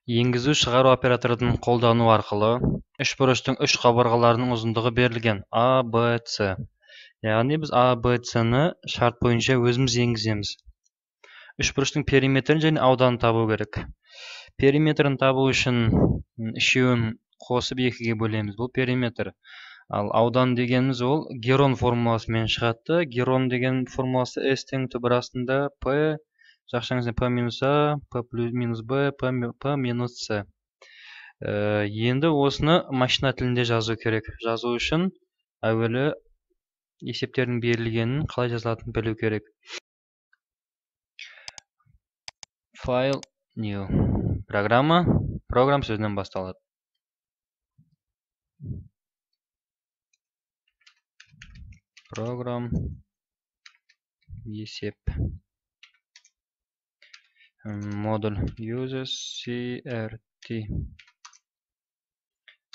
Енгізу шығару операторын қолдану арқылы үшбұрыштың үш қабырғаларының ұзындығы берілген А, Б, С. Яғни біз А, Б, С-ны шарт бойынша өзіміз енгіземіз. Үшбұрыштың периметрін және ауданын табу керек. Периметрін табу үшін үшеуін қосып екіге бөлеміз. Бұл периметр. Ал аудан дегеніміз ол Герон формуласымен шығады. Герон деген формуласы S тең түбір астында P, жақшаңызда P минус А, P плюс минус Б, P минус С. Енді осыны машина тілінде жазу керек. Жазу үшін әуелі есептердің берілгенін қалай жазылатынын білу керек. Файл, new. Программа, программ сөзінен басталады. Программ, есеп. Модуль uses CRT.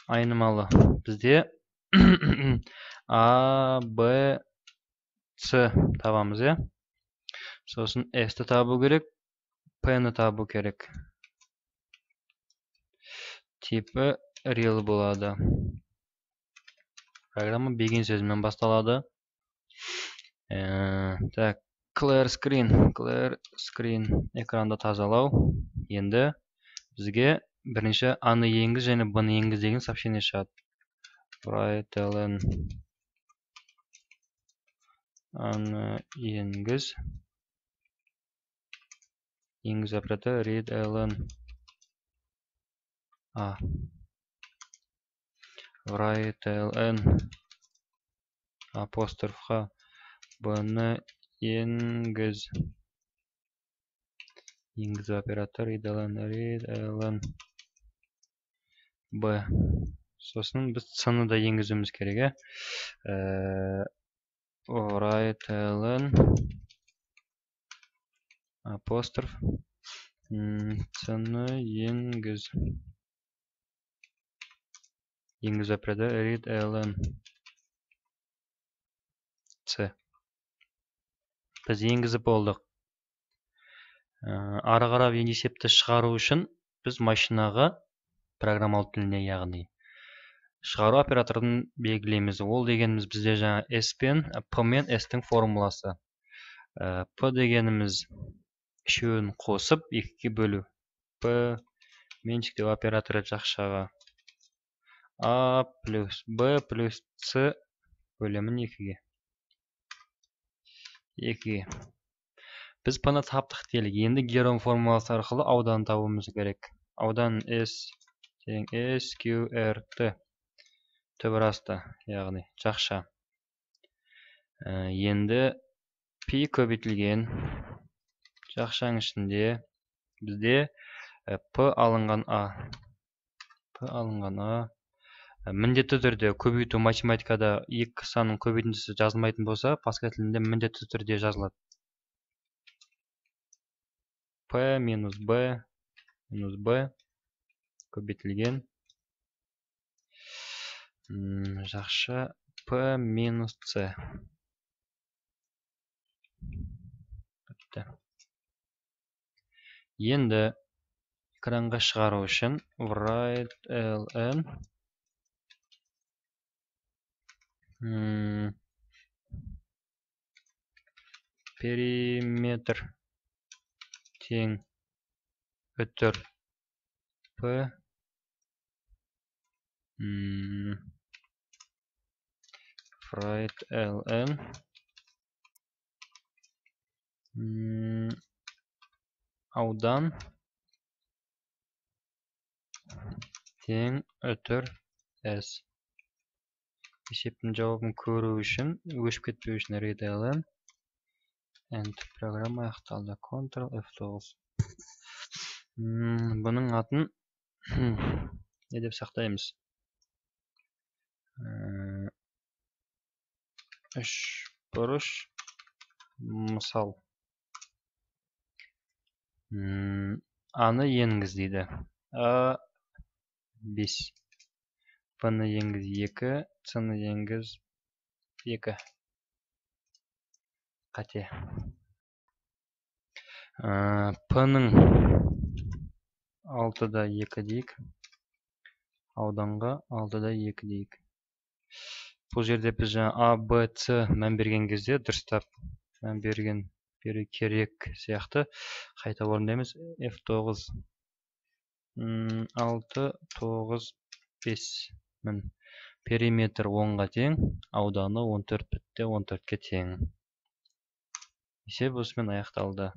Айнымалы бізде А, Б, С табамыз, иә? Сосын S-ті табу керек, P-ні табу керек. Типі real болады. Программа begin сөзімен басталады. Так, clear screen, clear screen, экранды тазалау. Енді бізге бірінші А-ны енгіз және Б-ны енгіз деген сообщение шығады. Write-ln А-ны енгіз. Енгіз операторы read-ln А. Write-ln апострофқа Б-ны енгіз. Енгіз оператор read-ln, read-ln Б. Сосын біз С-ны да енгізуіміз керек, ә? Write-ln апостроф С-ны енгіз. Енгіз оператор read-ln С. Біз енгізіп болдық. Ары қарап есепті шығару үшін біз машинаға программалық тіліне, яғни шығару операторын белгілейміз. Ол дегеніміз бізде жаңа S пен P мен S-тің формуласы. P дегеніміз үшеуін қосып екіге бөлу. P меншіктеу операторы жақшаға А плюс Б плюс С бөлемін екіге. Екіге. Біз P-ны таптық делік. Енді Герон формуласы арқылы ауданын табуымыз керек. Аудан S тең S Q R T түбір асты, яғни жақша. Енді P көбейтілген жақшаның ішінде бізде P алынған А. P алынған А. Міндетті түрде көбейту математикада екі санның көбейтіндісі жазылмайтын болса, Паскаль тілінде міндетті түрде жазылады. P минус Б минус Б көбейтілген жақша P минус С. Бітті. Енді экранға шығару үшін write-ln периметр тең үтір P write-ln аудан тең үтір S. Есептің жауабын көру үшін, өшіп кетпеу үшін read-ln end. Программа аяқталды. Ctrl F9. Бұның атын не деп сақтаймыз? Үш бұрыш мысал. А-ны енгіз дейді. А 5. Б-ны енгіз 2, С-ны енгіз 2. Қате. П-ның 6,2 дейік, ауданға 6,2 дейік. Бұл жерде біз жаңа А, Б, С мән берген кезде дұрыстап мән беру керек сияқты. Қайта орындаймыз. F9 6, 9, 5. Мін. Периметр 10-ға тең, ауданы 14,14-ке тең. Есеп осымен аяқталды.